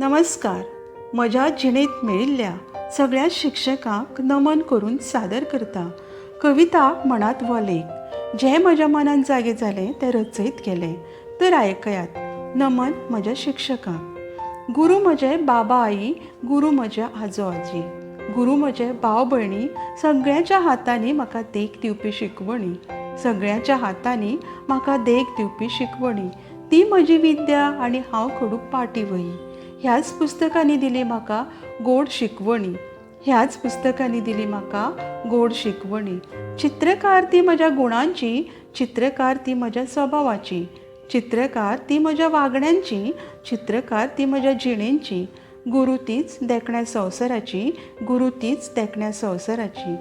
नमस्कार. म्हज्या जिणेंत मेळिल्ल्या सगळ्या शिक्षकांक नमन करून सादर करता कविता म्हणात हो लेख. जें म्हज्या मनांत जागें जालें तें रचयत गेलें. तर आयकयात नमन म्हज्या शिक्षकांक. गुरू म्हजे बाबा आई, गुरू म्हजे आजो आजी, गुरू म्हजे भाव भयणी, सगळ्यांच्या हातांनी म्हाका देख दिवपी शिकवणी, सगळ्यांच्या हातांनी म्हाका देख दिवपी शिकवणी. ती म्हजी विद्या आनी हांव खडूप पाटी वही. ह्याच पुस्तकांनी दिली म्हाका गोड शिकवणी, ह्याच पुस्तकांनी दिली म्हाका गोड शिकवणी. चित्रकार ती म्हज्या गुणांची, चित्रकार ती म्हज्या स्वभावाची, चित्रकार ती म्हज्या वागण्यांची, चित्रकार ती म्हज्या जिणेंची. गुरू तीच देखण्या संवसाराची, गुरू तीच देखण्या संवसाराची.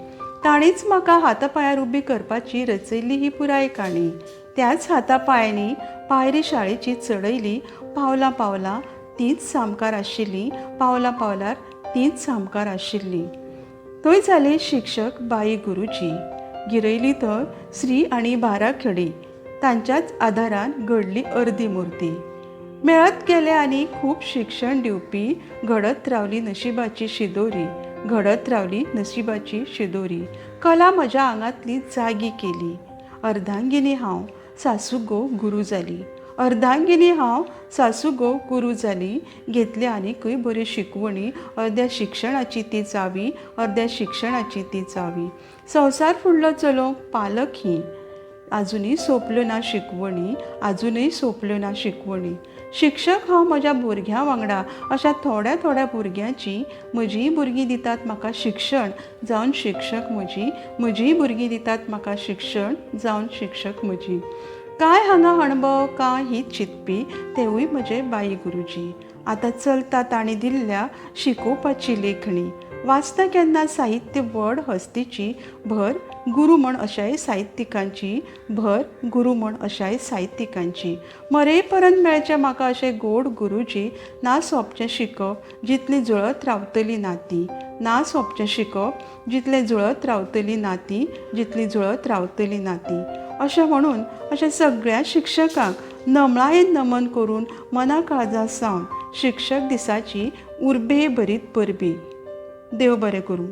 ताणीच म्हाका हाता पांयार उबी करपाची रचयल्ली ही पुराय काणी. त्याच हाता पांयांनी पायरी शाळेची चडयली. पावलां पावलां तींच सामकार आशिल्लीं, पावलां पावलार तींच सामकार आशिल्लीं. थंय जाले शिक्षक बाई गुरुजी, गिरयली थंय श्री आनी बाराखडी, तांच्याच आदारान घडली अर्दी मुर्ती. मेळत गेले आनी खूब शिक्षण दिवपी, घडत रावली नशिबाची शिदोरी, घडत रावली नशिबाची शिदोरी. कला म्हज्या आंगांतली जागी केली. अर्धांगिनी हांव, सासू गो गुरू जाली. अर्धांगिनी हांव, सासू गो गुरू जाली. घेतली आनीकूय बरी शिकवणी. अर्द्या शिक्षणाची ती चावी, अर्द्या शिक्षणाची ती चावी. संवसार फुडलो चलोवंक पालक ही. आजुनूय सोंपल्यो ना शिकवणी, आजुनूय सोंपल्यो ना शिकवणी. शिक्षक हांव म्हज्या भुरग्यां वांगडा, अशा थोड्या थोड्या भुरग्यांची. म्हजींय भुरगीं दितात म्हाका शिक्षण जावन शिक्षक म्हजी. म्हजींय भुरगीं दितात म्हाका शिक्षण जावन शिक्षक म्हजी. काय हांगा अणभव काय हीच चिंतपी, तेवूय म्हजे बाई गुरुजी. आतां चलता तांणी दिल्ल्या शिकोवपाची लेखणी. वाचता केन्ना साहित्य व्हड हस्तीची भर गुरू म्हण अशाय साहित्यिकांची भर गुरू म्हण अशाय साहित्यिकांची. मरे परंत मेळचें म्हाका अशें गोड गुरुजी. ना सोंपचें शिकप जितलीं जुळत रावतलीं नातीं, ना सोंपचें शिकप जितलें जुळत रावतलीं नातीं, जितलीं जुळत रावतलीं नातीं. अशें म्हणून अशें सगळ्या शिक्षकांक नमळायेन नमन करून मना काळजा सावन शिक्षक दिसाची उर्बे भरीत परबीं. देव बरें करूं.